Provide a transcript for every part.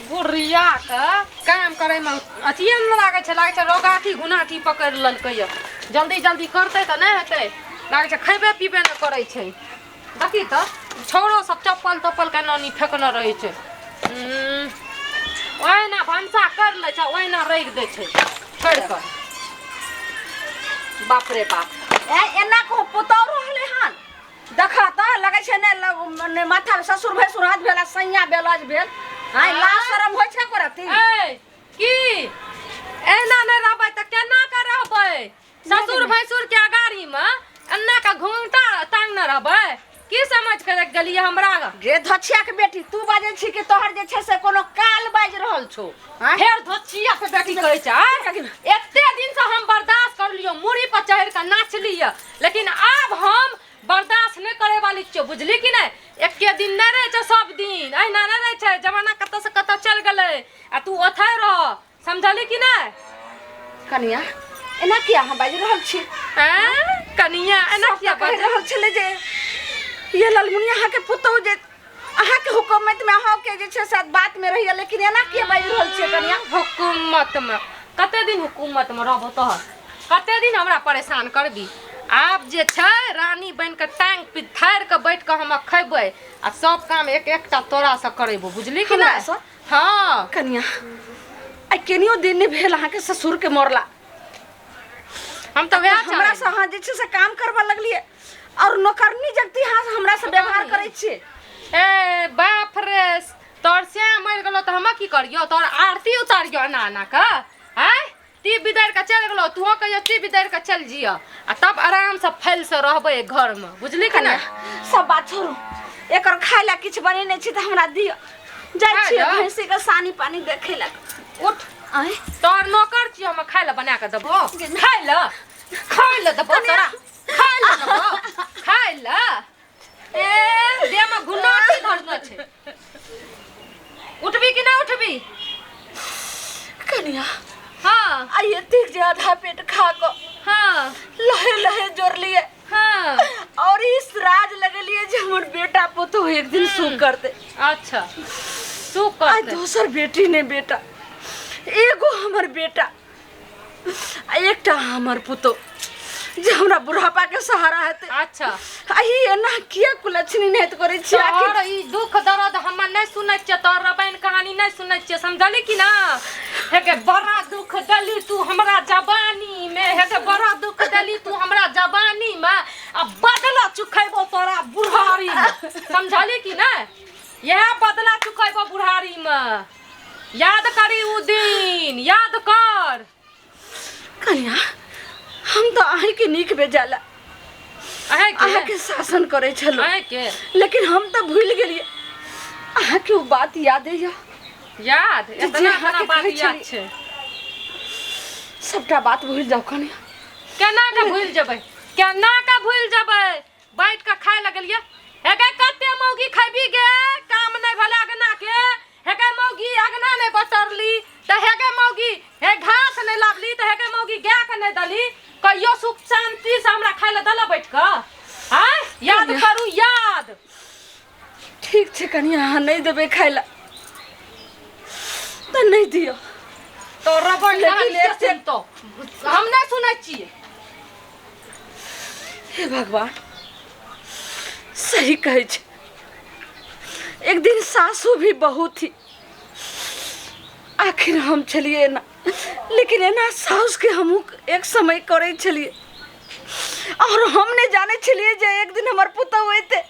बुढ़िया के काम करे में अथिए ने लागै छै, लागै छै रोगाठी घुनाठी पकड़ि लेलकै यऽ। जल्दी जल्दी करतै तऽ नहि हेतै, लागै छै खयबे पीबे नहि करै छै। देखी तऽ छौड़ो सब चप्पल तप्पल के नानी फेकने रहै छै। ओहिना भनसा करि लै छै, ओहिना राखि दै छै करि कऽ। बाप रे बाप, ए एना को पुतौ रहलै हन, देखा तऽ लगै छै ने ने माथा ससुर भैंसुर हाथ भेल आ सैया बेलज भेल। आइ लाज शरम होइ छै करती? ए की एना नहि रहबै तऽ केना के रहबै? ससुर भैंसुर के अगाड़ी में एना के घूंघटा टांगने रहबै? की समझ के रख गेलियै हमरा? गे धछिया के बेटी, तू बाजै छी कि तोहर जे छै से कोनो काल बाजि रहल छौ? आँय? फेर धोचिया के बेटी कहै छै, आँय? एते दिन से हम बर्दाश्त कर लियो, मुड़ी पर चढ़ि के नाच लिअ, लेकिन आब हम बर्दाश्त नहि करे वाली छियौ, बुझली कि नहि? एके दिन नहि रहै छै, सब दिन अहिना नहि रहै छै। जमाना कतऽ से कतऽ चलि गेलै आ तू ओतहि रह, समझली कि नहि? कनिया, एना किया अहाँ बाजि रहल छी? आँय? कनिया, एना सब किया तऽ कहि बाजि रहल छलै जे ये ललमुनिया अहाँके पुतहु जे अहाँके हुकूमत मे अहाँके जे छै से बात मे रहैया, लेकिन एना किया बाजि रहल छियै कनिया? हुकूमत मे कते दिन हुकूमत मे रहबो तोहर? कते दिन हमरा परेशान करबी? आब जे छै रानी बनि कऽ टांग पिथारि कऽ बैठ कऽ हम खैबै आ सब काम एक एकटा तोरा से करेबो, बुझली कि हमरा नहि? सँ? हाँ। कनिया, आइ केनियो दिन नहि भेल अहाँके ससुर के मरला। हम तऽ वएह हमरा से अहाँ जे छै से काम करबऽ लगलियै और नौकरनी जगती अहाँ हमरा से व्यवहार करै छियै। ए बाप रे, तोर श्याम मरि गेलो तऽ हम की करियो? तोर आरती उतारियो एना एना कऽ? आँय, ती बिदारि कऽ चलि गेलो, तूहो कहियो ती बिदारि कऽ चलि जिय आ तब आराम से फैल से रहबै घर में, बुझली कि कनिया, नहि? सब बात छोड़ू, एकर खाय ला किछु बनेने छी तऽ हमरा दिअ, जाइ खाय छियै लए? भैंसी के सानी पानी देखै ला। उठ। आँय? तोर नौकर छियो, हम खाय ला बना कऽ देबो? खाय ला, खाय ला देबो तोरा? खाय ला देबो? खाय ला? ए देह में घुना की धरने छै? उठबी कि नहि उठबी? कनिया। हाँ। आ एतेक जे आधा पेट खा कऽ लहे लहे जोड़लियै और इस राज लगलियै जे हमर बेटा पुतोह एक दिन सुख करतै। अच्छा, सुख आ करतै। दोसर बेटी ने बेटा, एगो हमर बेटा आ एकटा हमर पुतोह जे हमरा बुढ़ापा के सहारा हेतै। अच्छा। आ ई एना किया कुलक्षणी नहि करै छियै आखिर? तोहर ई दुख दर्द हम नहि सुनै छियै, तोहर रामायण कहानी नहि सुनै छियै, समझली कि ना? हे गे बड़ा दुख देली तू हमरा जवानी में, हे गे बड़ा दुख देली तू हमरा जवानी में, आ बदला चुकेबो तोरा बुढ़ारी में, समझली कि ना? इएह बदला चुकेबो बुढ़ारी में। याद करी उ दिन, याद कर। कन्या, हम तऽ अहींके नीक बेजाला अहाँके अहाँके शासन करै छलहुँ। अहाँके? लेकिन हम तऽ भूलि गेलियै। अहाँके ओ बात याद यऽ? याद जे एतना अहाँके एतना बात कहै याद छलियै। छै। सबटा बात भूलि जाउ कन्या। केना के भूलि जेबै? केना के भूलि जेबै? बैठ के खाय लगलियै। हे गे कते मौगी खैबी गे? काम नहि भेलै अगना के। हे गे मौगी अगना नहि बटरली तऽ, हे गे मौगी हे घास नहि लाबली तऽ, हे गे मौगी गाय के नहि दली। कहियो सुख शांति से हमरा खाय लए देलऽ बैठ कऽ? आँय, याद कनिया। करू, याद। ठीक छै कनिया, अहाँ नहि देबै खाय लए तऽ नहि दिअ। तो रबड़ लेकिन कहानी के सुनतो? हम नहि सुनै छियै। हे भगवान, सही कहै छै, एक दिन सासू भी बहू थी। आखिर हम छलियै एना, लेकिन एना साउसके हमहूँ एक समय करै छलियै और हम नहि जानै छलियै जे एक दिन हमर पुतहु अयतै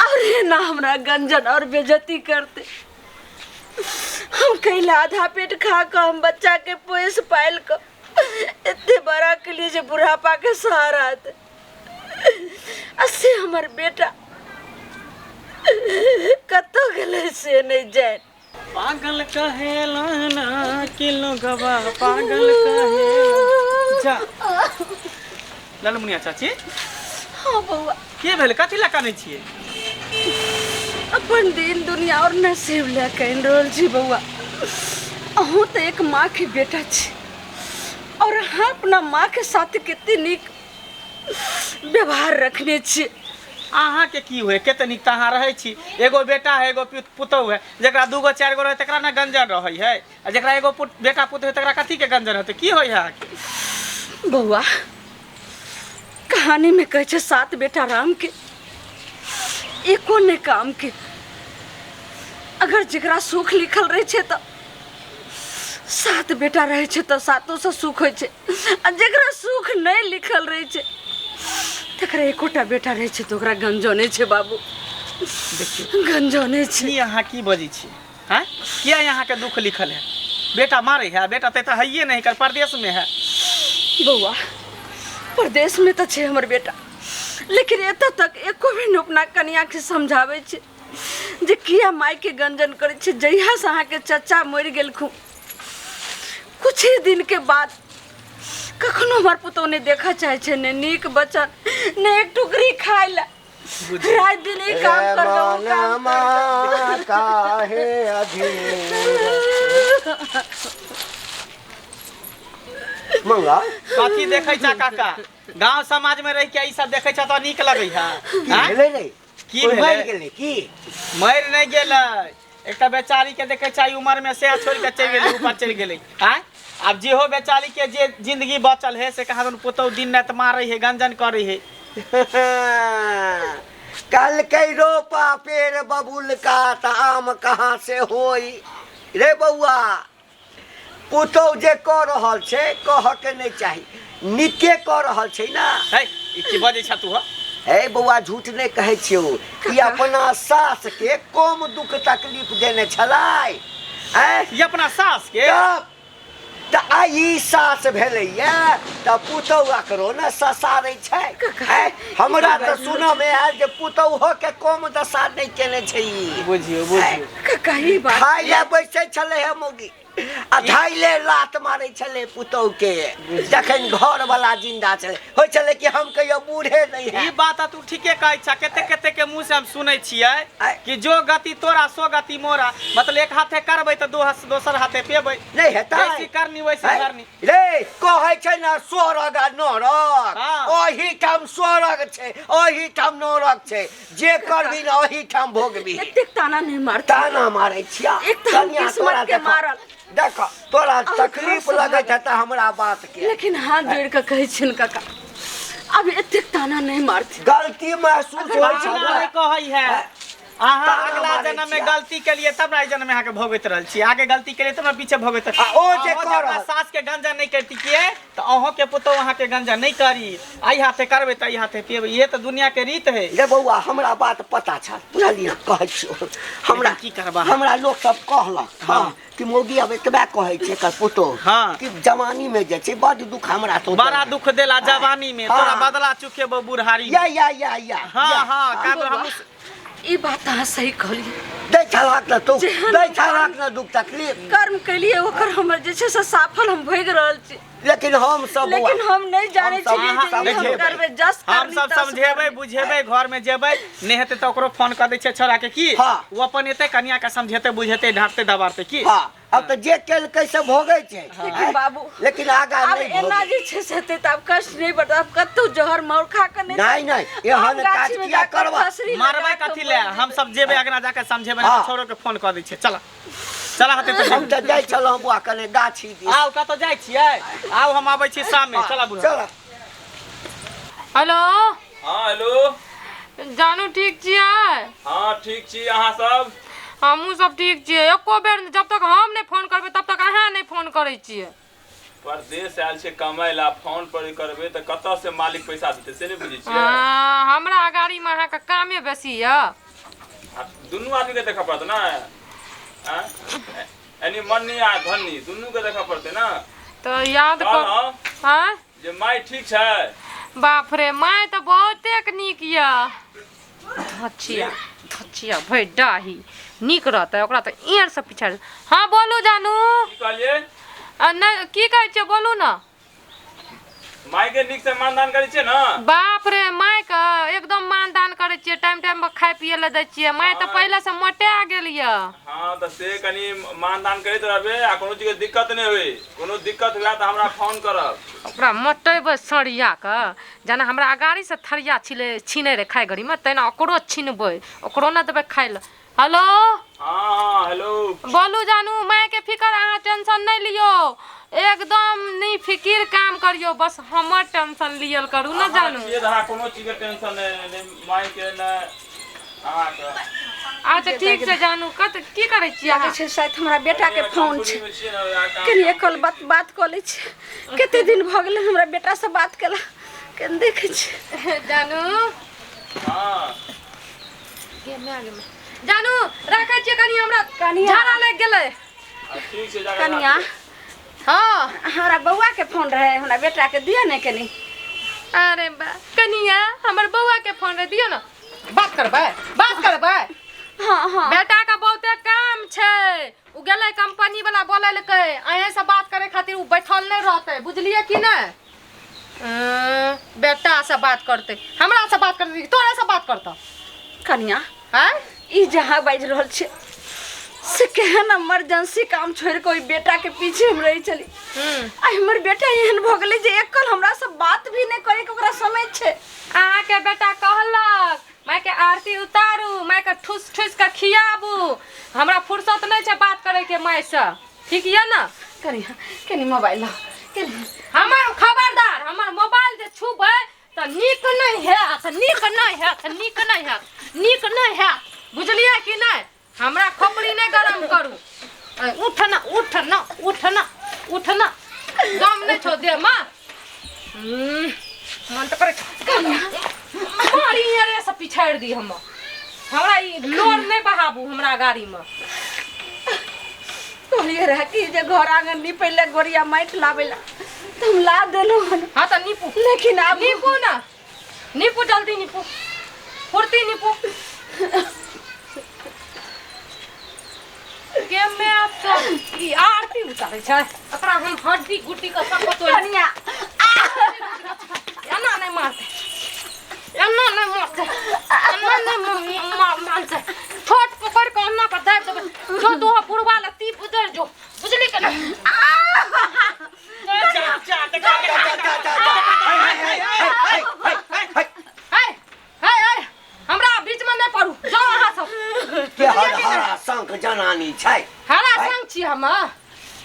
और एना हमरा गंजन और बेजती करते। हम कैला आधा पेट खा कऽ हम बच्चाके पोसि पालि कऽ एते बड़ा के लिए जे बुढ़ापा के सहारा हेतै, आ से हमर बेटा कतऽ गेलै से नहि जानि। पागल कहेला ना कि लोगवा पागल कहेला। जा ललमुनिया चाची। हाँ बौआ। के भेल? कथी लए कानै छियै? अपन दिन दुनिया और नसीब लए कऽ आनि रहल छी बौआ। अहूँ तऽ एक माँ के बेटा छी और अहाँ अपना माँ के साथ कते नीक व्यवहार रखने छी। अहाँके की हुए कते नीक तऽ अहाँ रहै छी एगो बेटा है एगो पुतहु है जकरा दूगो चारि गो रहै तकरा ने गंजन रहै है आ जकरा एगो बेटा पुतहु है तकरा कथीके गंजन हेतै की होइ है अहाँके बौआ कहानी में कहै छै सात बेटा राम के एको ने काम के अगर जकरा सुख लिखल रहै छै तऽ सात बेटा रहै छै तऽ सातो से सुख होइ छै आ जकरा सुख नहि लिखल रहै छै तकरा एकोटा बेटा रहै छै तऽ ओकरा गंजने छै बाबू देखियौ गंजने छै की अहाँ की बजै छी आँय किया अहाँके दुख लिखल है बेटा मारै है बेटा तऽ एतऽ हैये नहि कर परदेशमे है बौआ परदेशमे तऽ छै हमर बेटा लेकिन एतऽ तक एको बेर नहि अपना कनियाके समझाबै छै जे किया मायके गंजन करै छै जहियासँ अहाँके चचा मरि गेलखुन कुछ ही दिनके बाद कखनो हमर पुतहु नहि देखऽ चाहै छै ने नीक बचन ने एक टुकड़ी खाय लए राति दिन ई काम कर ओ काम कर काहे अधीर मंगा कथी देखै छा काका गांव समाज में रह के ई सब देखै छा तऽ नीक लगै है की आँय? भेलै रे की कोइ भेलै? मरि गेलै की मरि नहि गेलै एकटा बेचारी के देखै छै उमर में से छोड़ के चलि गेलै ऊपर चलि गेलै आँय आब जेहो बेचारी के जे जिंदगी बचल है से कहाँ दुनू पुतहु दिन राति मारै है गंजन करै है कहलकै रोपा पेड़ बबुल का तऽ आम कहाँ से होई रे बौआ पुतहु जे कऽ रहल छै कहऽके नहि चाही नीके कऽ रहल छै ने है ई की बजै छह तू हो हे बौआ झूठ नहि कहै छियौ ई अपना सासके कम दुख तकलीफ देने छलै आँय ई अपना सास के तब तऽ आइ ई सास भेलैया तऽ पुतहु अकरो ने ससारै छै आँय हमरा तऽ सुनऽमे आयल जे पुतहुओके कम दशा नहि केने छै ई बुझियौ बुझियौ काका ई बात खाय लए बैसै छलै हे मौगी आ धाइले लात मारै छलै पुतहु के जखन घर वाला जिंदा छलै होइ छलै कि हम कहियो बूढ़े नहि ई हैब बात तू ठीके कहै छह कते कते के मुंह से हम सुनै छियै आय। कि जो गति तोरा सो गति मोरा मतलब एक हाथे करबै तऽ दो हाथ दोसर हाथे पेबै नहि हेतै जैसी करनी वैसी हैं? भरनी रे कहै छै ने स्वर्ग आ नरक हाँ। ओही ठाम स्वर्ग छै ओही ठाम नरक छै जे करबी ने ओही ठाम भोगबी एतेक ताना नहीं मारता ताना मारै छिया एक तऽ हम कनिया किस्मत तोरा के देख मारल। देख तोरा अहाँ तकलीफ घर लगैत हेतै हमरा बात के लेकिन हाथ जोड़ के कहै छियनि काका अब एतेक ताना नहीं मारथिन गलती महसूस होइ ताना छै नहि कहै है अहाँ ताना अगला मारै जन्म में छियै। गलती के लिए तब ना एहि जन्म में अहाँके भोगैत रहल छी आगे गलती के लिए तब ना पीछे भोगैत आ ओ जे अहाँ कऽ अपना रहल- सास के गंजन नहीं करती किए तऽ अहों के पुतोह अहाँके गंजन नहीं करी एहि हाथे करबै तऽ एहि हाथे पियबै इहे तऽ दुनिया के रीत है रे बौआ हमरा बात पता छल बुझलियै कहै छियौ हमरा लेकिन की करबा? हमरा लोक सब कहलक हाँ। हँ कि मौगी आब एतबा कहै छै एकर पुतोह हाँ। कि जवानी में जे छै बड दुख हमरा तो बड़ा दुख देला जवानी में हाँ। तोरा बदला चुकेबो बुढ़ारी में। या या या या हाँ या। हाँ कारण बौआ, हमहूँ ई बात अहाँ सही कहलियै दै छलहक ने तू जेहन दै छलहक ने दुख तकलीफ कर्म केलियै ओकर हमर जे छै से साफल हम भोगि रहल छी लेकिन हम सब लेकिन हम नहि जानै हम सब- छियै अहाँ जे ई हम देखियौ। करबै जस हम करनी सब तस समझेबै करनी। बुझेबै घर में जेबै नहि हेतै तऽ ओकरो फोन कऽ दै छियै छोड़ा के की हाँ। ओ अपन एतै कनिया के समझेतै बुझेतै ढाँटतै दबारतै की हाँ अब तऽ जे केलकै से भोगै छै लेकिन बाबू लेकिन आगा आब नहि एना भोगै जे छै से हेतै तऽ आब कष्ट नहि बढ़त आब कतहु जहर मार खा कऽ नहि नहि, नहि, एहन आम काज गाछीमे किया जाकऽ करबह? फसरी लगा मारबै कऽ कथी लए मरि हम सब जेबै अगना जाके समझेबै नहि हाँ। तऽ छोड़ो के फोन कऽ दै छियै चल चल हेतै तऽ हम तऽ जाइ छलहुँ बौआ कने गाछी दिस आउ कतऽ जाइ छियै आउ हम आबै छी शाममे चल बुढ़ा चल हेलो हाँ हेलो जानू ठीक छियै हाँ ठीक छी अहाँ सब हमहूँ सब ठीक छियै एको बेर जब तक हम नहि फोन करबै तब तक अहाँ नहि फोन करै छियै परदेश आयल छै कमाय ला फोन पर करबै तऽ कतऽ से मालिक पैसा देतै से नहि बुझै छियै आ, हमरा अगाड़ीमे अहाँके कामे बेसी यऽ आ दुनू आदमी के देखऽ पड़त ने आँय? एनी मन्नी आ धन्नी दुनू के देखऽ पड़तै ने तऽ याद कर कहलहुँ आँय जे माय ठीक छै बाप रे माय तऽ बहुतेक नीक यऽ धचिया धचिया भरि डाही नीक रहतै ओकरा तऽ एरसँ पिछाड़ हँ बोलू जानू की कहलियै आ नहि की कहै छियै बोलू ने माय के नीक से मानदान करै छियै ने? बाप रे, माय के एकदम मानदान करै छियै, टाइम टाइम पर खाय पिए लए दै छियै। माय तऽ पहिले से मोटा गेल यऽ। हाँ, तऽ से कनि मानदान करैत रहबै आ कोनो चीज के दिक्कत नहि होय। कोनो दिक्कत हुए तऽ हमरा फोन करब। ओकरा मोटेबै सरिया के, जेना हमरा अगाड़ी से थरिया छिले छीनै रहै खाय घड़ी में, तहिना ओकरो छिनबै, ओकरो नहि देबै खाय लए। हेलो। हाँ हाँ, हेलो। बोलू जानू, माय के फिकर अहाँ टेंशन नहि लियौ, एकदम नहीं फिकिर काम करियौ, बस हमर टेंशन लियल करू ने जानू। छियै तऽ अहाँ कोनो चीज के टेंशन नहि, नहि माय के नहि अहाँके। अच्छा ठीक छै जानू, कत की करै छियै लागै अहाँ? छै शायद हमरा बेटा के फोन छै। कम्पनी मे छियै ने, वएह काम। कनि एकल बात बात कऽ लै छी, कते दिन भऽ गेलै हमरा बेटासँ बात केला, कनि देखै छी। जानू। हाँ। गे माय, गे माय। जानू, राखै छियै कनि, हमरा कनिया। झाड़ा लागि गेलै। ठीक छै, जाके कनिया। हाँ। हमरा बौआ के फोन रहै, हमरा बेटा के दिअ ने कनि। अरे बा कनिया, हमर बौआ के फोन रहे, दियौ ने। बात करबै, बात करबै? हाँ हाँ। बेटा के बहुते काम छै, उ गेलै कंपनी वाला बोलेलकै, अहें से बात करे खातिर उ बैठल नहि रहतै, बुझलियै कि नहि? बेटा से बात करतै, हमरा से बात करतै, तोरा से बात करतौ? कनिया। आँय? ई जहाँ बाजि रहल छै से केहन इमरजेंसी काम छोड़ि कऽ ओहि बेटाके पीछे हम रहै छली। आ हमर बेटा एहन भऽ गेलै जे एकल हमरा से बात भी नहि करैके ओकरा समय छै। अहाँके बेटा कहलक मायके आरती उतारू, मायके ठुस ठुस के खियाबू, हमरा फुर्सत नहि छै बात करैके मायसँ, ठीक यऽ ने? कनिया, कनि मोबाइल लाउ कनि। हमर खबरदार, हमर मोबाइल जे छूबै तऽ नीक नहि हैत, नीक नहि हैत, नीक नहि हैत, नीक नहि हैत, बुझलियै कि नहि? हमरा खोपड़ी नहि गरम करू। ऐ, उठ न, उठ न, उठ न, उठ न, दम नहि छौ देहमे। मन तऽ करै छौ मारी अरे से पिछाड़ि दी। हम हमरा ई लोर नहि बहाबू हमरा गाड़ीमे। कहलियै रहए कि जे घर आङ्गन नीपै लए गोरिया माटि लाबै लए, तऽ हम ला देलहुँ हन। हाँ, तऽ नीपू। लेकिन आब नीपू ने, नीपू, जल्दी नीपू, फुर्ती नीपू। के में सब ई आरती उतारै छै, एकरा हम हड्डी गुड्डी के सब तोड़ि। कनिया। एना नहि मारतै, एना नहि मारतै, एना नहि मारतै। ठोट पकड़ के एना के दाबि देबै। जो तू बुढ़वा लए तीप उधर जो, बुझली के नहि? जा, देखा, देखा, हे हे हे, हमरा बीच में नहि पड़ू, जाउ अहाँ सब। के हरा शंख जनानी छै। हरा संग छी हम,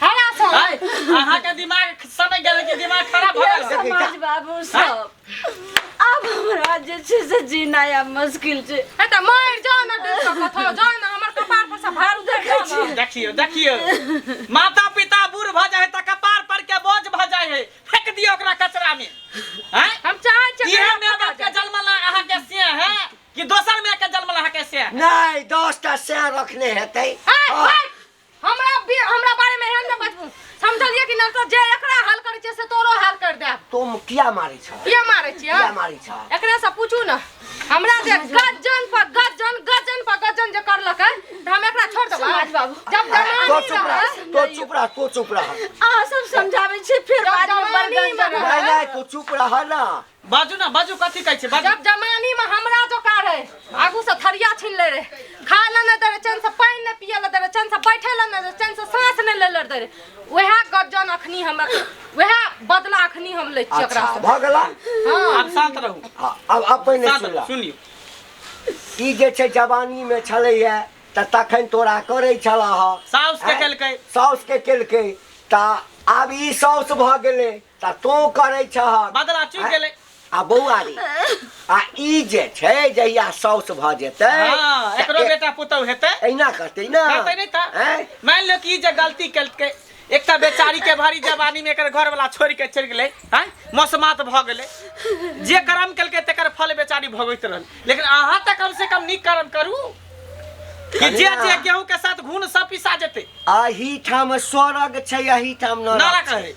हरा संग। है, अहाँके दिमाग समय गेलै कि दिमाग खराब भऽ गेल? समाज बाबू सब, आब हमरा जे छै से जीना आब मुश्किल छै। हे, तऽ मरि जाउ ने डूबि कऽ कतौ, जाउ ने, हमर कपार पर से भार उधर जाउ ने। देखियौ, देखियौ, माता पिता बूढ़ भऽ जाइ है तऽ कपार पर के बोझ भऽ जाइ है। फेंक दियौ ओकरा कचरा में, हैं? हम चाहै छियै इहे कहिया माय बाप के जन्मल अहाँके से है कि दोसर माय के जन्मल अहाँके से है? नहि, 10 टा सैं रखने हेतै। हे, हाँ। हे, हमरा बारे में एहन नहि बजबू, समझलियै कि नहि? तऽ जे एकरा हाल करै छियै से तोरो हाल कर देब। तुम किया मारै छ? किया मारै छियै? किया मारै छ? एकरे से पूछू ने, हमरा जे गजन पर गजन, गजन पर गजन जे करलकै, तऽ हम एकरा छोड़ देबै? समाज बाबू। जब तो जवानी चुप रह। रहै तो चुप रह, तो चुप रह। अहाँ सब समझाबै छियै, फेर जब बादमे बड़ जवानी मे गंजन। नहीं नहीं, तू चुप रह ना। बाजू ना, बाजू, कथी कहै छै, बाजू। जब जमानी में हमरा जोका रहे, आगू से थरिया छीन ले रहे, खाय ला नहीं दे रहे, चैन से पानि नहीं पिए ला दे रहे, चैन से बैठे ला नहीं दे रहे, चैन से सांस नहीं ले ले दे रहे, वएह गजन अखनी हम, वएह बदला अखनी हम लै छियै ओकरा अच्छा से। भऽ गेला। हाँ। आब शांत रहू। हाँ, अब अपने शांत सुनला। रहू, सुनियौ। ई जे छै जवानी मे छलैया तऽ तखन तोरा करै छलह। साउस के हैं? केलकै। साउस के केलकै तऽ आब ई साउस भऽ गेलै तऽ तों करै छहक। बदला चुकि गेलै। आ बौआ रे, आ ई जे छै जहिया साउस भऽ जेतै, हाँ, तऽ एकरो बेटा पुतहु हेतै। एहिना करतै ने? करतै नहि तऽ? हैं? मानि लियौ कि ई जे गलती केलकै, एकटा बेचारी के भारी जवानी में एकर घर वाला छोड़ के चलि गेलै, हैं, मसमात भऽ गेलै। जे कर्म केलकै तकर फल बेचारी भोगैत रहल, लेकिन अहाँ तऽ कम से कम नीक कर्म करू कि जे जे गेहूं के साथ घुन सब पिसा जेतै। एहि ठाम स्वर्ग छै, एहि ठाम नरक नरक छै। है।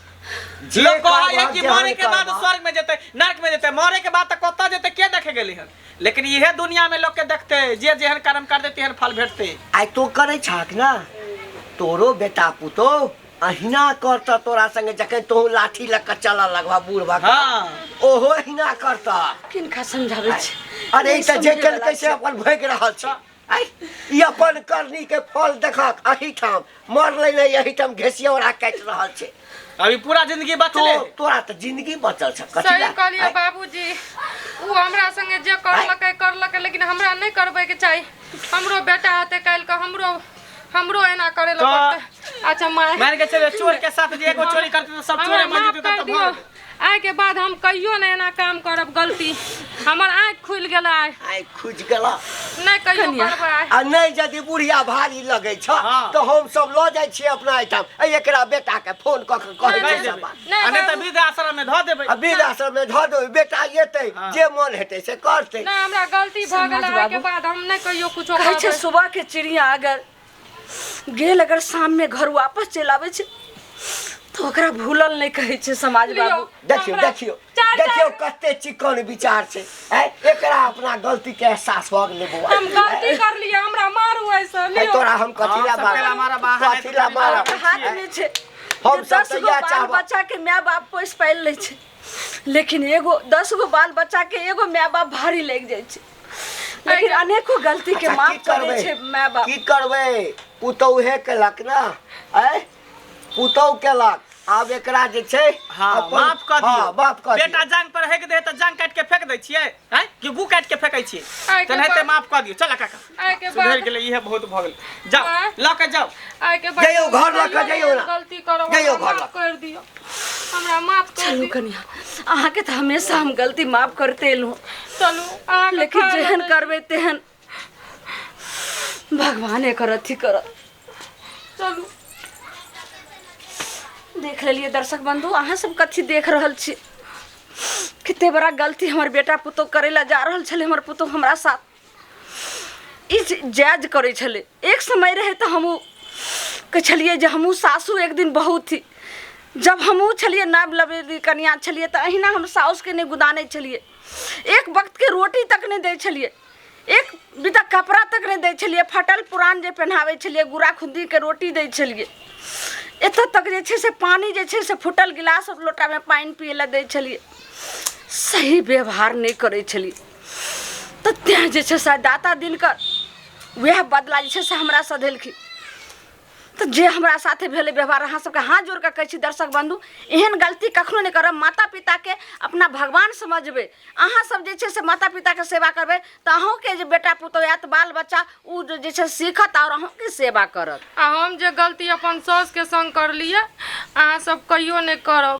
जे लोग कहै है करबह, कि जेहन मरे के बाद करबह। स्वर्ग में जेतै, नरक में जेतै, मरे के बाद तऽ कतऽ जेतै के देखे गेलै हन? लेकिन इहे दुनिया में लोग के देखते, जे जेहन कर्म कर देते तेहन फल भेटते। आइ तू करै छहक ने, तोरो बेटा पुतोह अहिना करतह तोरा संगे जखन तोहू लाठी लऽ कऽ चलऽ लगबह बूढ़ भऽ कऽ। हाँ ओहो अहिना करतह। किनका समझाबै छी? अरे ई नहि तऽ जे समझै केलकै वला से छै। अपन भोगि रहल छै। आइ ई अपन करनी के फल देखक एहिठाम मरलै नहि, एहिठाम घेसियौरा काटि रहल छै। अभी पूरा जिंदगी बचले। तोरा तऽ जिंदगी बचल छ। कथी सही लए? कहलियै आइ, बाबूजी, ओ हमरा संगे जे करलकै करलकै, लेकिन हमरा नहि करबैके चाही। हमरो बेटा हेतै काल्हि के, हमरो हमरो एना करे लए पड़तै। अच्छा माय, मान के चलो चोर के साथ जे एगो चोरी करते तो सब हमरा चोरे मर माफ जेतै कर तब दियौ। भऽ गेलै। आइ के बाद हम कहियो नहि एना काम करब गलती। हमर आँखि खुलि गेल आइ। आइ खुजि गेल। नहि कहियो कनिया। करबै आइ। आ नहि यदि बुढ़िया भारी लगै छ हाँ। तऽ हम सब लऽ जाइ छियै अपना एहिठाम। एकरा बेटा के फोन कऽ के कहै नहि, छियै नहि, सब बात। नहि, आ नहि तऽ बाबू। वृद्ध आश्रम में धऽ देबै। आ वृद्ध आश्रम में धऽ देबै, बेटा एतै हाँ। जे मन हेतै से करतै। नहि, हमरा गलती भऽ गेल। समाज आइ के बाबू। बाद हम नहि कहियो कुछो कहै छै करबै। सुबह के चिड़िया अगर गेल अगर शाम में घर वापस चलि आबै छै तऽ ओकरा भूलल नहि कहै छै समाज लियौ, बाबू। देखियौ हमरा देखियौ चार देखियौ कते चिकन विचार छै। आँय, एकरा अपना गलती के एहसास भऽ गेलै बौआ। हम गलती करलियै, हमरा मारू ऐसे। आँय, लियौ। तोरा हम कथी ला हम सब केला मारब? मारब, अहाँ नहि कथी ला तऽ मारब? हाथ में छै हम जे सब 10 तऽ गो इएह बाल चाहब। बच्चा के माय बाप पोसि पालि लै छै, लेकिन एगो 10 गो बाल बच्चा के एगो माय बाप भारी लागि जाइ छै। लेकिन अनेको गलती के अच्छा, माफ की करै करबै? छै माय बाप। की करबै, पुतौहे केलक ने? आँय, पुतौह केलक, आब एकरा जे छै हाँ अपन- माफ कऽ दियौ। हाँ, माफ कऽ बेटा दियौ। जांग पर हेक दे तऽ जांग काटि के फेंक दै छियै आँय कि गू काटि के फेंकै छियै? आइ के तेनाहिते बाद- माफ कऽ दियौ। चल काका, आइ के सुधरि बाद गेलै, इहे बहुत भऽ गेलै। जाउ आँय? लऽ के जाउ। आइ के बाद जइयौ, घर लऽ कऽ जइयौ ना। गलती करब, जइयौ हमरा घर माफ लऽ। कर दियौ, हमरा माफ कर चलू दियौ। कनिया, अहाँके तऽ हमेशा हम गलती माफ करते एलहुँ। चलू अहाँके लेकिन खाय लए जेहन दै। करबै तेहन भगवान एकर अथी करत। चलू। देख लेलियै दर्शक बंधु, अहाँ सब कथी देख रहल छी? कते बड़ा गलती हमर बेटा पुतोह करै लए जा रहल छलै। हमर पुतोह हमरा साथ ई जायज करै छलै। एक समय रहै तऽ हमहूँ कहै छलियै जे हमहूँ सासू एक दिन बहू थी। जब हमहूँ छलियै नव लवेली कनिया छलियै तऽ अहिना हम साउसके नहि गुदानै छलियै, एक वक्तके रोटी तक नहि दै छलियै, एक बीता कपड़ा तक नहि दै छलियै, फटल पुरान जे पहिनाबै छलियै, गुड़ा खुद्दीके रोटी दै छलियै, एतऽ तक जे छै से पानि जे छै से फुटल गिलास लोटामे पानि पियै लए दै छलियै। सही व्यवहार नहि करै छलियै तऽ तेँ जे छै से दाता दिनकर वएह बदला जे छै से हमरा सधेलखिन। तऽ जे हमरा साथे भेलै व्यवहार, अहाँ सबके हाथ जोड़ि कऽ कहै छी दर्शक बन्धु, एहन गलती कखनो नहि करब। माता पिताके अपना भगवान समझबै। अहाँ सब जे छै से माता पिताके सेवा करबै तऽ अहूँके जे बेटा पुतोहु आयत, बाल बच्चा, ओ जे छै सीखत आओर अहूँके सेवा करत। आ हम जे गलती अपन साउसके संग करलियै, अहाँ सब कहियो नहि करब।